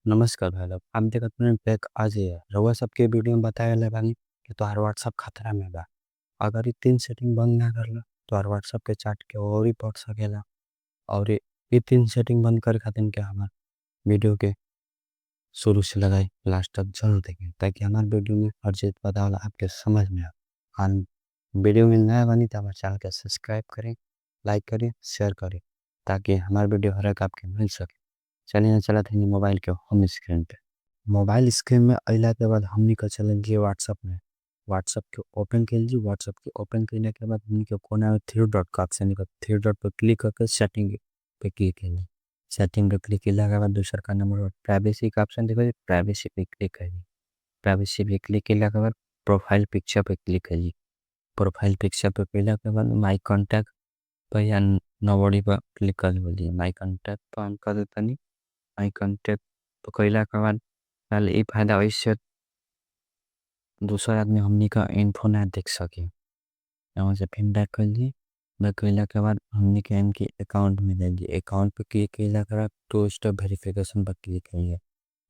नमस्कार भाई लोग, आप देखत बानी बैक आज रउआ सबके वीडियो में बताए बानी कि तोहार व्हाट्सएप खतरा में बा। अगर ये तीन सेटिंग बंद ना करला तोहार व्हाट्सएप के चैट के और ही पढ़ सकेला। और ये तीन सेटिंग बंद करे खातिर के हमार वीडियो के शुरू से लगाई लास्ट तक जरूर देखें, ताकि हमारे वीडियो में हर चीज बतावला आपके समझ में आए। वीडियो में नया बनी तो हमारे चैनल के सब्सक्राइब करें, लाइक करें, शेयर करें, ताकि हमारे वीडियो हर एक आपके मिल सके। चलिए ना चलते हैं मोबाइल के होम स्क्रीन पे। मोबाइल स्क्रीन में अला के बाद हमने का चलेंगे व्हाट्सएप में। व्हाट्सएप के ओपन कर लीजिए। व्हाट्सएप के ओपन करने के बाद हमने के कोना में थ्री डॉट का ऑप्शन है, थ्री डॉट पर क्लिक करके सेटिंग पे क्लिक करिए। सेटिंग पे क्लिक करने के बाद दूसरा का नंबर प्राइवेसी का ऑप्शन देखो, प्राइवेसी पे क्लिक करिए। प्राइवेसी पे क्लिक करने के बाद प्रोफाइल पिक्चर पे क्लिक करिए। प्रोफाइल पिक्चर पे क्लिक करने के बाद माई कॉन्टैक्ट पर या नोबडी पर क्लिक कर दीजिए। माई कॉन्टैक्ट पर ऑन कर देता नहीं, माई कॉन्टैक्ट पर क्लिक के बाद पहले ये फायदा इससे दूसरा आदमी हमने का इन्फो ना देख सके। यहाँ से फिर बैक कर लीजिए। बैक करने के बाद हमने के इनके अकाउंट में दे दिए। अकाउंट पे क्लिक करने के बाद 2 स्टेप वेरिफिकेशन पर क्लिक करिए।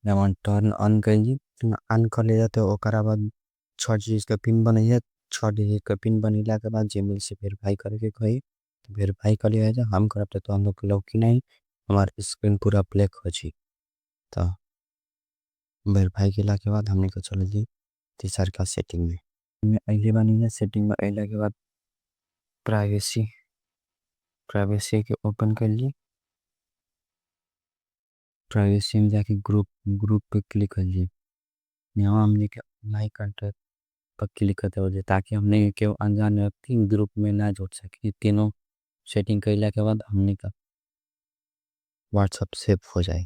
यहाँ टर्न ऑन कर लीजिए। ऑन कर लिया तो ओकरा बाद 6 डिजिट का पिन बनाइए। 6 डिजिट का पिन बनने के बाद जीमेल से वेरीफाई करके कही तो वेरीफाई कर लिया जाए। हम करते तो हम लोग लॉक नहीं, हमारे स्क्रीन पूरा ब्लैक हो जी। तो वेरीफाई किया के बाद हमने को चले जी तीसरा का सेटिंग में। मैं अगले बानी है सेटिंग में अगले के बाद प्राइवेसी के ओपन कर ली। प्राइवेसी में जाके ग्रुप पे क्लिक कर ली। यहाँ हमने के माई कॉन्टैक्ट पर क्लिक करते हो जाए, ताकि हमने के अनजान व्यक्ति ग्रुप में ना जोड़ सके। तीनों सेटिंग करने के बाद हमने का व्हाट्सएप सेव हो जाए।